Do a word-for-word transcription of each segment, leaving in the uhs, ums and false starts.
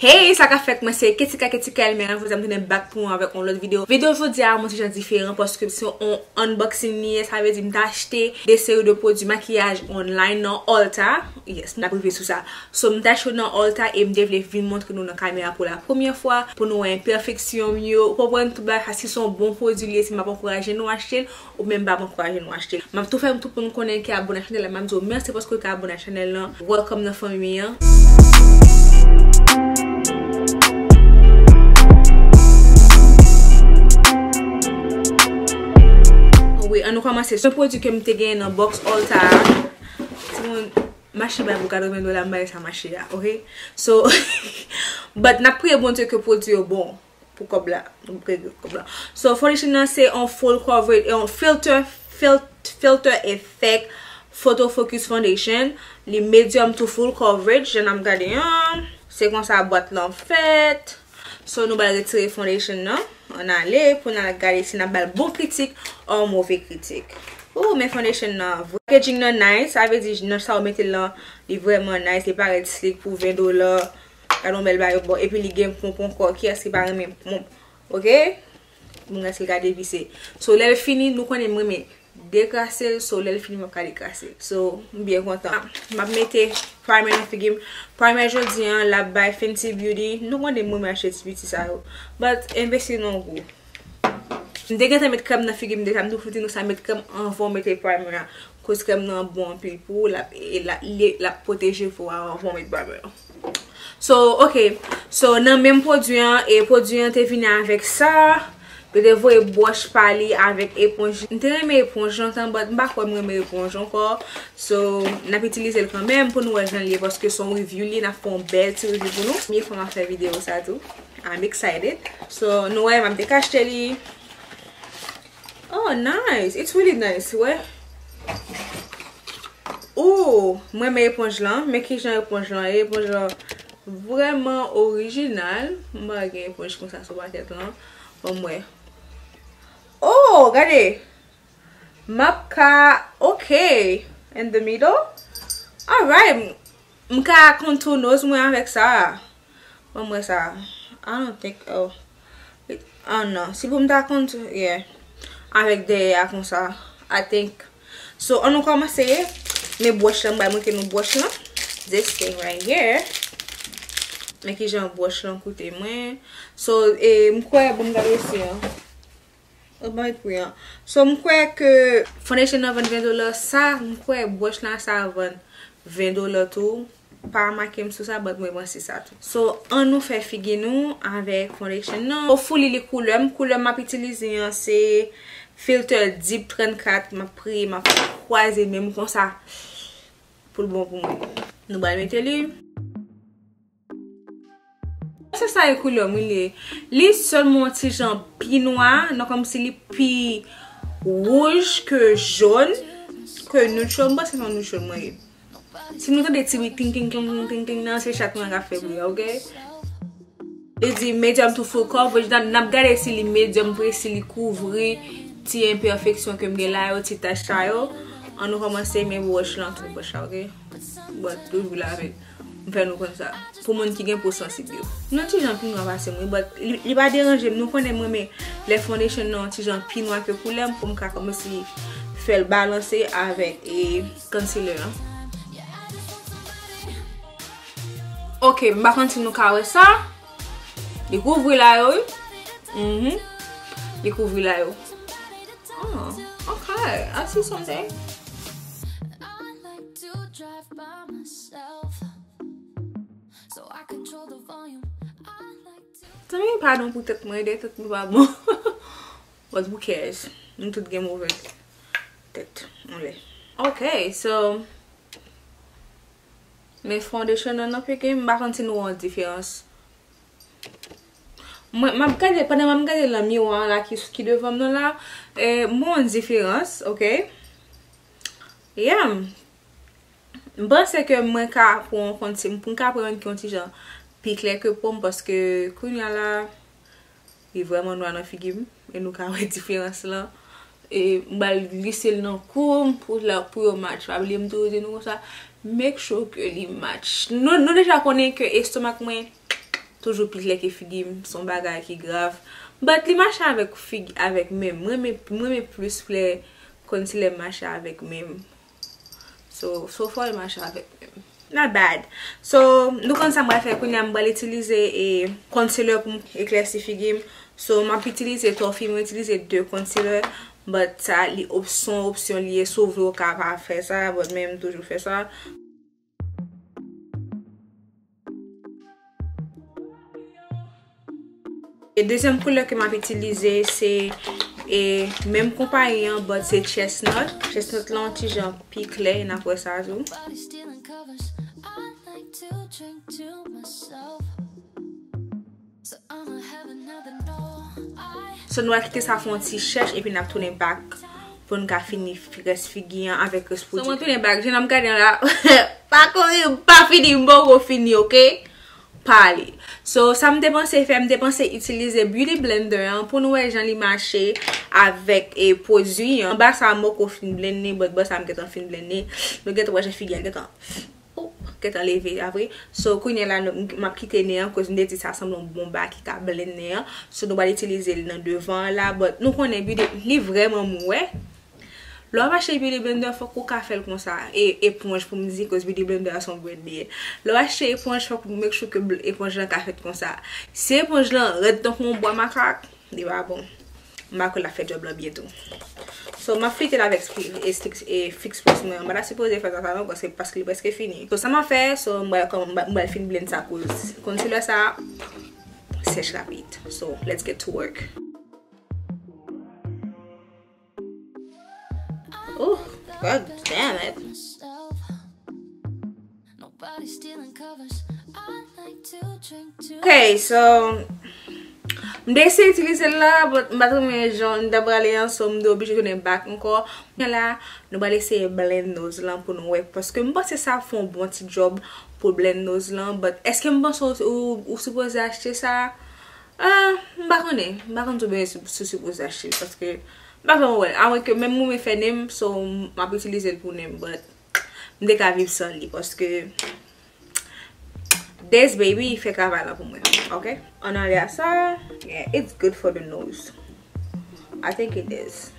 Hey, sa k ap fèt? Mwen se Ketika, Ketika Elmera, jodi a m tounen back pou mwen avèk yon lòt videyo. Videyo jodi a, mwen ti jan diferan paske se yon unboxing li ye, sa vle di m t achte de seri de pwodui makiyaj online nan Ulta. Yes, m t ap rive sou sa. So, m t achte yo nan Ulta e m te vle vin montre nou nan kamera pou la premyè fwa, pou nou wè enpèfeksyon m yo. Ou konprann tout bagay, paske se yon bon pwodui li ye, si m ap ankouraje nou achte l, ou menm pa ankouraje nou achte l. M ap tou fè tout moun konnen ki abone a chanèl la, m ap di w mèsi paske w te abone a chanèl lan. Welcome nan fanmi an. Wi, ann nou kòmanse. Se yon pwodui ke m te genyen nan box Ulta a. Timoun, mache bay pou katreven dola, m bay sa mache a, ok? So, but n ap priye Bondye ke pwodui yo bon. Pou kòb la. Pou kòb la. So, foundation nan se yon full coverage, yon filter, fil-, filter effect photo focus foundation. Li medium to full coverage, jan n ap gade an. Se konsa bwat lan fèt. So, nou pral retire foundation nan. Ann ale pou n al gade si n ap ba l bon kritik or move kritik. Ooh, men foundation nan. Packaging nan nice, sa vle di nan sa ou mete l lan, li vrèman nice, li parèt slick pou ven dola. Gade yon bèl bagay, bon, epi li gen ponp ankò. Kiyès ki pa renmen ponp? Ok? Moun rès li ka devise. So, lè l fini, nou konnen m renmen dekrase l. So, lè l fini, m ap ka dekrase l. So, m byen kontan. M ap mete primer nan figi m. Primer jodi an, l ap bay Fenty Beauty. Nou konnen m renmen achte ti piti sa yo. But, enbesil nan gou. M te gentan met krèm nan figi m deja, m tou fouti nou sa, met krèm anvan w mete primer a. Koz krèm nan bon anpil pou ou, l ap, e la, li, l ap pwoteje po a anvan w met primer an. So, ok. So, nan menm pwodui an, e pwodui an te vini avèk sa. Yo te voye bwòch pa li avèk eponj. M te renmen eponj lontan, but m pa kwè m renmen eponj ankò. So, n ap itilize l kanmenm pou nou wè jan l ye, paske se yon review li ye, n ap fè yon bèl ti review pou nou. Premye fwa m ap fè videyo sa tou. I'm excited. So, nou wè, m ap dekachte li. Oh, nice. It's really nice, wè. Oh, mwen renmen eponj lan. Men kijan eponj lan ye. Eponj lan vrèman orijinal. M pa gen eponj konsa sou makèt lan. Bon, mwen. Oh, gade. M ap ka, ok. In the middle. Alright. M ka contour nose mwen avèk sa. Ban m wè sa. I don't think, oh. Ah, non. Si pou m ta contour, yeah. Avèk dèyè a konsa. I think. So, ann nou kòmanse. Men bwòch lan, m bay montre nou bwòch lan. This thing right here. Men kijan bwòch lan koute mwen. So, e, m kwè, bon, m gade isi an. Yo ban pri an. So, m kwè ke foundation nan vann ven dola, sa, m kwè bwòch lan sa vann ven dola tou. Pa make m sou sa, but mwen panse sa tou. So, ann nou fè figi nou avèk foundation nan. Hopefully, li koulè m. Koulè m ap itilize an, se Filter Deep trannkat. M ap priye, m ap kwaze men m konsa pou l bon pou mwen. Nou pral mete li. Se sa e koulè m, wi, li ye. Li sèlman yon ti jan pi nwa, non, kòmsi li pi wouj ke jòn, ke neutral. M panse se yon neutral mwen ye. Si nou tande ti bri ting, ting, ting, ting, ting, ting nan, se chat mwen k ap fè bri a, ok? Li di medium to full coverage, n ap, n ap gade si li medium vre, si li kouvri ti enpèfeksyon ke m gen la yo, ti tach sa yo. Ann nou kòmanse, men bwòch lan, tout bwòch la, ok? But toujou lave. M fè nou konn sa. Pou moun ki gen po sansib yo. Nan ti jan pi nwa pase m, wi, but li, li pa deranje m. Nou konnen m renmen lè foundation nan ti jan pi nwa ke koulè m pou m ka kòmanse fè l balanse avèk, e, concealer an. Ok, m pa konn si nou ka wè sa. Li kouvri la yo, wi. Mhm. Li kouvri la yo. Oh, ok. I see something. Zanmi, padon pou tèt mwen, de tèt mwen pa bon. But who cares? Nou tout gen move tèt anlè. Ok, so, men foundation nan nan figi m, m pa konn si nou wè yon diferans. Mwen, m ap gade, pandan m ap gade nan miwa la ki, ki devan m nan la, e, m wè yon diferans, ok? Yeah. M panse ke mwen ka pran yon konn, pou m ka pran yon ki yon ti jan pi klè ke po m, paske kounye a la, li vrèman nwa nan figi m, e nou ka wè diferans lan. E m pral glise l nan kou m pou la, pou yo match. Pa bliye m toujou di nou konsa, make sure ke li match. Nou, nou deja konnen ke estomak mwen, Toujou pi klè ke figi m, se yon bagay ki grav. But li mache avèk figi, avèk men m. Mwen renmen, mwen renmen plis lè concealer mache avèk men m. So, so far li mache avèk men m. Not bad. So, nou konn sa m pral fè kounye a, m pral itilize e concealer pou m eklèsi figi m. So, m ap itilize Toffee, mwen itilize de concealer, but sa li op-, se yon opsyon li ye, si w vle w ka pa fè sa, but men m toujou fè sa. E dezyèm koulè ke m ap itilize se e menm konpayi an, but se chestnut. Chestnut la yon ti jan pi klè, n ap wè sa tou. So nou a kite sa fè yon ti chèch epi n ap tounen back pou n ka fini f-, rès figi an avèk rès pwodui. So mwen tounen back, jan n ap gade an la, pa kouri, m pa fini, m poko fini, oke? Pale. So sa m te panse fè, m te panse itilize beauty blender an pou nou wè jan li mache avèk e pwodui an. Anba sa m poko fin blend li, but bò sa m gentan fin blend li. Nou gentan wè jan figi a gentan Oh, gentan leve apre. So kounye a la m ap kite nen an, koz m te di sa sanble yon bonba ki ka blend nen an. So nou pral itilize l nan devan an la, but nou konnen beauty li vrèman mou, wè. Lè w ap achte beauty blender fòk ou ka fè l konsa. E eponj pou m di, koz beauty blender a se yon brand li ye. Lè w achte eponj fòk ou make sure ke bl-, eponj lan ka fèt konsa. Si eponj lan rèd tankou yon bwa makak, li pa bon. M pa kwè l ap fè djòb lan byen tou. So m ap flite l avèk spi-, e stik, e fix press mwen an. M pa ta sipoze fè sa sa non, paske, paske li prèske fini. So sa m ap fè, so m pral kòm, m pral fin blend sa koz concealer sa sèch rapid. So let's get to work. Oh, God damn it. Ok, so m te eseye itilize l la, but m pa t renmen jan l te prale an, so m te oblije tounen back ankò. Kounye a la, nou pral eseye blend nose lan pou nou wè, paske m panse sa ap fè yon bon ti djòb pou blend nose lan, but èske m panse ou, ou, ou sipoze achte sa? Ah, m pa konnen. M pa konn tou byen si, si w sipoze achte l, paske m pa vrèman wè l. Amwenke menm mwen fè nen m, so m ap itilize l pou nen m, but m te ka viv san li, paske this baby fè travay lan pou mwen, ok? Ann ale a sa, yeah, it's good for the nose. I think it is.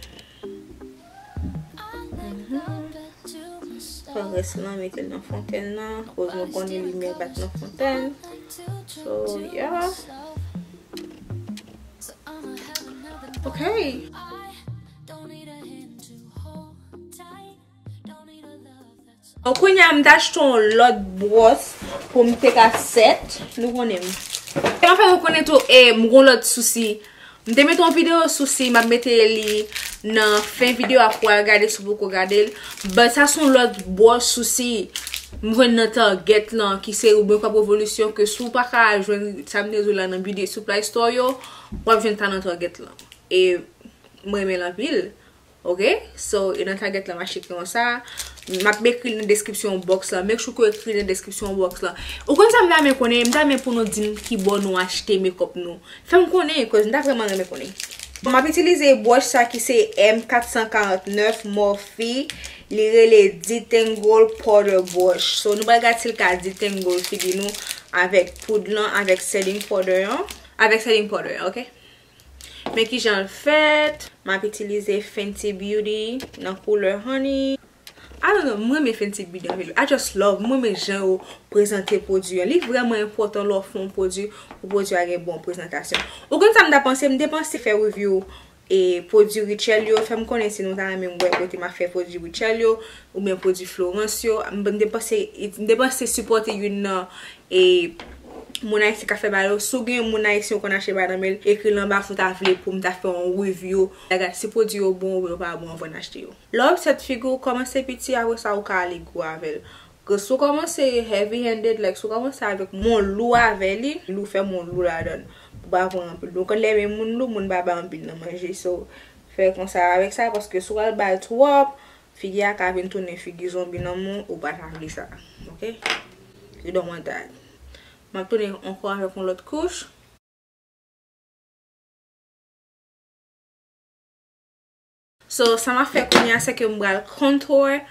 Mhm. Pran rès lan, mete l nan fontèn nan, koz nou konnen limyè bat nan fontèn. So, yeah. Ok. Bon, kounye a, m t achte yon lòt bwòs pou m te ka sèt. Nou konnen m. Sa fè nou konnen tou, e, m gon lòt sousi. M te mete yon videyo sousi, m ap mete li nan fen videyo a pou w al gade si w poko gade l. But sa se yon lòt bwòs sousi m jwenn nan Target lan, ki se Revive Revolution, ke si w pa ka jwenn sa m te di w la nan beauty supply store yo, w ap jwenn sa nan Target lan. E m renmen l anpil. Ok? So, e nan Target la, m achte kre konsa. M ap ekri l nan deskripsyon box la. Make sure ke w ekri nan deskripsyon box la. Ou konn sa m ta renmen konnen? M ta renmen pou nou di m ki bò nou achte makeup nou. Fè m konnen, cause m ta vrèman renmen konnen. M ap itilize bwòs sa ki se M kat san karant nèf Morphe. Li rele Detangle Powder Brush. So, nou pral gade si l ka detangle figi nou avèk poud lan, avèk setting powder an. Avèk setting powder an, ok? Men kijan l fèt. M ap itilize Fenty Beauty nan koulè Honey. I don't know, m renmen Fenty Beauty anpil. I just love, m renmen jan yo prezante pwodui an. Li vrèman enpòtan lè w fè yon pwodui pou pwodui a gen bon prezantasyon. Ou konn sa m ta panse? M te panse fè review e pwodui Rituel yo. Fè m konnen si nou ta renmen m wè kote m ap fè pwodui Rituel yo, oubyen pwodui Florence yo. M, m te panse, m te panse sipòte youn nan e moun ayisyen k ap fè bagay yo. Si w gen yon moun ayisyen ou konn achte bagay nan men l, ekri l anba si w ta vle pou m ta fè yon review. Gade si pwodui yo bon oubyen yo pa bon anvan n achte yo. Lè w ap sèt figi w, kòmanse piti, apre sa ou ka ale gwo avè l. Ke si w kòmanse heavy handed, like si w kòmanse avèk m on lou avè li, lou fè m on lou ladan l. Ou pa pran anpil. Donk lè men moun lou, moun pa bay anpil nan manje. So, fè konsa avèk sa, paske si w al bay twòp, figi a ka vin tounen figi zonbi nan men w, ou pa ta vle sa. Ok? You don't want that. M ap tounen ankò avèk yon lòt kouch. So, sa m ap fè kounye a, se ke m pral contour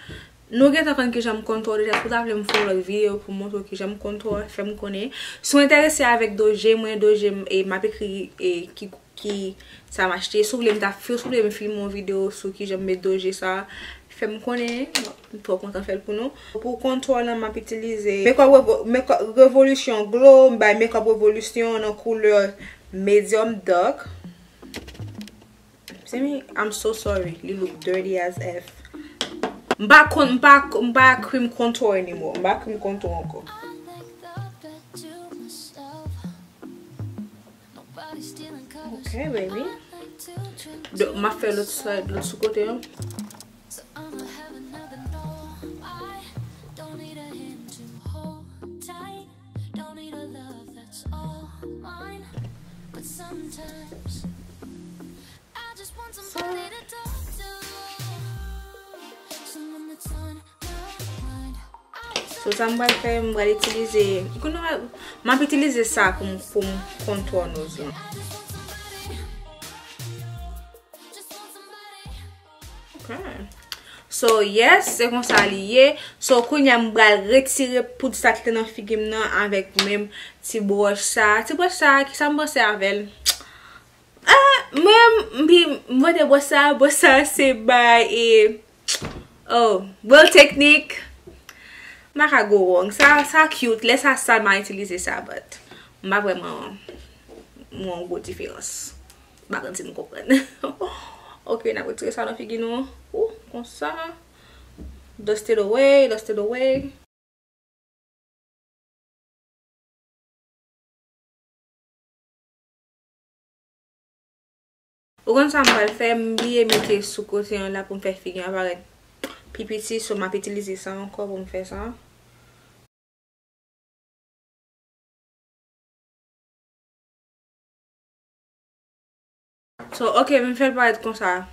Nou gentan konn kijan m contour deja, si w ta vle m fè yon lòt videyo pou m montre w kijan m contour, fè m konnen. Si w enterese avèk doje mwen, doje m, e m ap ekri e ki, ki sa m achte. Si w vle m ta, si w vle m filme yon videyo sou kijan m met doje sa, fè m konnen. M twò kontan fè l pou nou. Pou contour lan, m ap itilize Makeup Revo-, Makeup Revolution Glow, m bay Makeup Revolution nan koulè medium dark. See me? I'm so sorry. Li look dirty as F. M pa kon, m pa, m pa cream contour anymore. M pa cream contour ankò. Ok, baby. Donk, m ap fè lòt side, lòt sou kote an. So, sa m pral fè, m pral itilize, kounye a, m ap itilize sa pou m, pou m contour nose lan. Ok. So, yes, se konsa li ye. So, kounye a, m pral retire poud sa ki te nan figi m nan avèk menm ti bwòch sa. Ti bwòch sa, ki sa m panse avè l? Ah, mwen, m, m, m vote bwòch sa, bwòch sa se bay e, oh, Real Techniques. M pa ka go wrong. Sa, sa cute. Lè sa sal, m a itilize sa, but m pa vrèman wè yon gwo diferans. M pa konn si n konprann. Ok, n ap retire sa nan figi nou. Ou, konsa. Dust it away, dust it away. Ou konn sa m pral fè, m bliye mete sou kote an la pou m fè figi an parèt pi piti, so m ap itilize sa ankò pou m fè sa. So, ok, m fè l parèt konsa.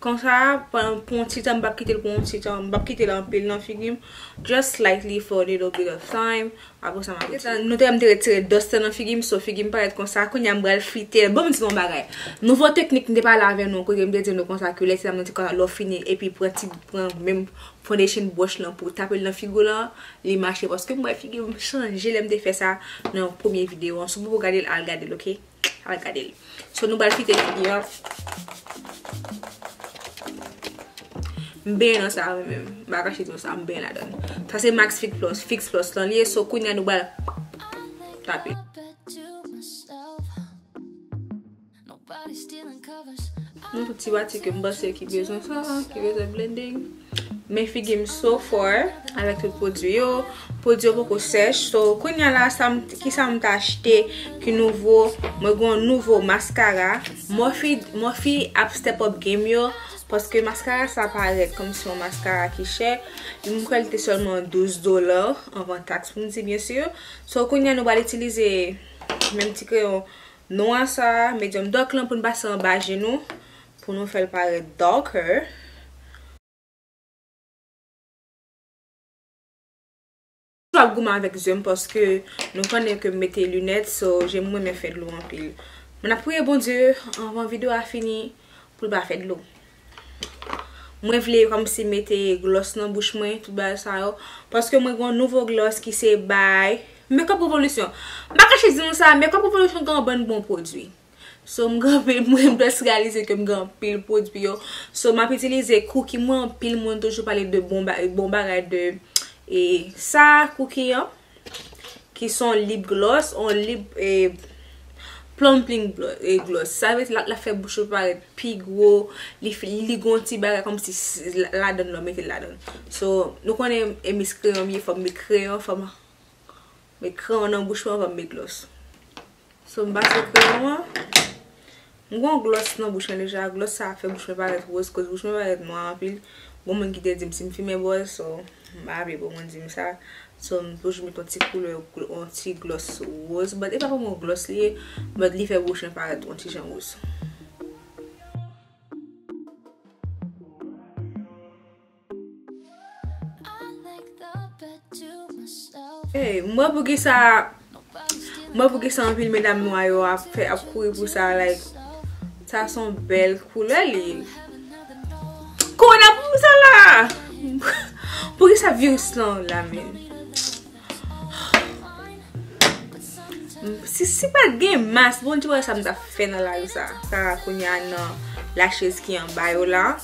Konsa, pandan, pou yon ti tan, m p ap kite l pou yon ti tan, m p ap kite l anpil nan figi m. Just slightly for a little bit of time. Apre sa, m ap retire. Nou te wè m te retire dust nan figi m, so figi m parèt konsa. Kounye a, m pral flite l. Bon, m di nou yon bagay. Nouvo teknik m te pale avè nou, kote m te di nou konsa ke lè ti dam nan te konsa, lè w fini, epi pran ti, pran menm foundation brush lan pou w tape l nan figi w lan, li mache. Paske m wè figi m chanje lè m te fè sa nan premye videyo an. Si w poko gade l, al gade l, ok? Al gade l. So, nou pral flite figi an. M benyen nan sa, mwen menm. M pa kache di nou sa, m benyen ladan l. Sa se Max Fix Plus, Fix Plus lan li ye. So, kounye a nou pral tape. Yon ti pati ke m panse ki bezwen sa, ki bezwen blending. Men figi m so far avèk tout pwodui yo. Pwodui yo poko sèch. So, kounye a la, sa m, ki sa m t achte ki nouvo? Mwen gen yon nouvo maskara. Morphe, Morphe ap step up game yo. Paske maskara sa parèt kòmsi yon maskara ki chè. Li, m kwè li te sèlman douz dola anvan taks, pou m di byen si. So, kounye a nou pral itilize menm ti kreyon nwa sa, medium dark lan pou n pase anba je nou, pou nou fè l parèt darker. Toujou ap goumen avèk je m paske nou konnen ke m mete linèt, so je m renmen fè dlo anpil. Mwen ap priye Bondye anvan videyo a fini pou l pa fè dlo. Mwen vle kòmsi mete gloss nan bouch mwen, tout bagay sa yo. Paske mwen gen yon nouvo gloss ki se bay Makeup Revolution. M pa kache di nou sa, Makeup Revolution gen yon bann bon pwodui. So, m gen anpil, mwen, m just reyalize ke m gen anpil pwodui yo. So, m ap itilize Cookie. Mwen, anpil moun toujou pale de bon ba-, bon bagay de, e, sa, Cookie an. Ki se yon lip gloss, yon lip, e, plumping glo-, e, gloss. Sa vle di l ap, l ap fè bouch ou parèt pi gwo, li fi-, li gen yon ti bagay kòmsi s-, la, ladan l, lè w mete l ladan. So, nou konnen e mis kreyon m ye, fò m met kreyon, fò m met kreyon nan bouch mwen, fò m met gloss. So, m pase kreyon an. M gen yon gloss nan bouch mwen deja. Gloss sa a fè bouch mwen parèt woz, koz bouch mwen parèt nwa anpil. Gen moun ki te di m si m fimen bòz, so, m pa vle pou moun di m sa. So, m toujou met yon ti koulè, yon ti gloss woz. But e pa vrèman yon gloss li ye, but li fè bouch mwen parèt yon ti jan woz. Hey, m wè poukisa, m wè poukisa anpil medam nwa yo ap fè, ap kouri pou sa, like, sa se yon bèl koulè li. Kòman pou sa la? Sa viris lan la, men. Si, si pa t gen mas, Bondye wè sa m t ap fè nan lari sa. Sa kounye a nan lachez ki anba yo la.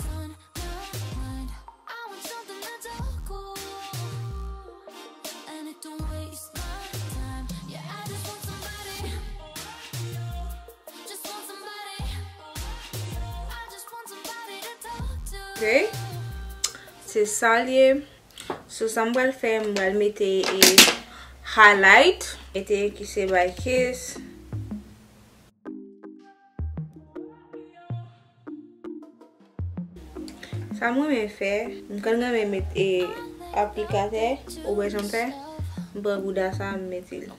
Ok. Se sa l ye. So, sa m pral fè, m pral mete e highlight. Mete ki se by Kiss. Sa m renmen fè, m konn renmen met e aplikatè, ou wè jan m fè, m pran bouda sa, m mete l.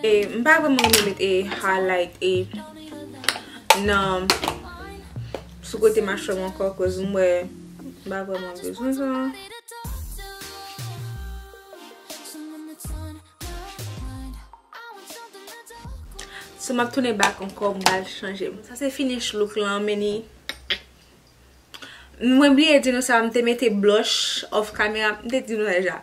E m pa vrèman renmen met e highlight e nan sou kote machwè m ankò, koz m wè m pa vrèman bezwen sa. So, m ap tounen back ankò, m pral chanje. Sa se finish look lan, men li Mwen bliye di nou sa, m te mete blush off camera, m te di nou sa deja.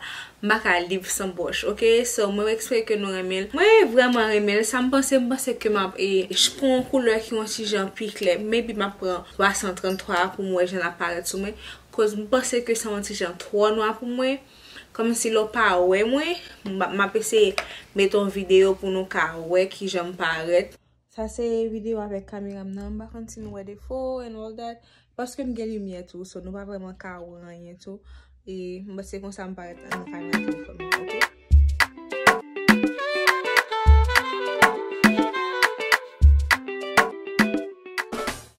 M pa ka live san blush, ok? So, mwen espere ke nou renmen l. Mwen vrèman renmen l. Sa m panse, m panse ke m ap e, j pran yon koulè ki yon ti jan pi klè. Maybe m ap pran twa san tranntwa pou m wè jan l ap parèt sou mwen. Koz m panse ke sa yon ti jan twò nwa pou mwen. Kòmsi lè w pa wè mwen, m ap, m ap eseye mete yon videyo pou nou ka wè ki jan m parèt. Sa se videyo avèk kamera m nan. M pa konn si nou wè defo and all that. Paske m gen limyè tou, so nou pa vrèman ka wè anyen tou. E m panse konsa m parèt nan kamera telefòn mwen, ok?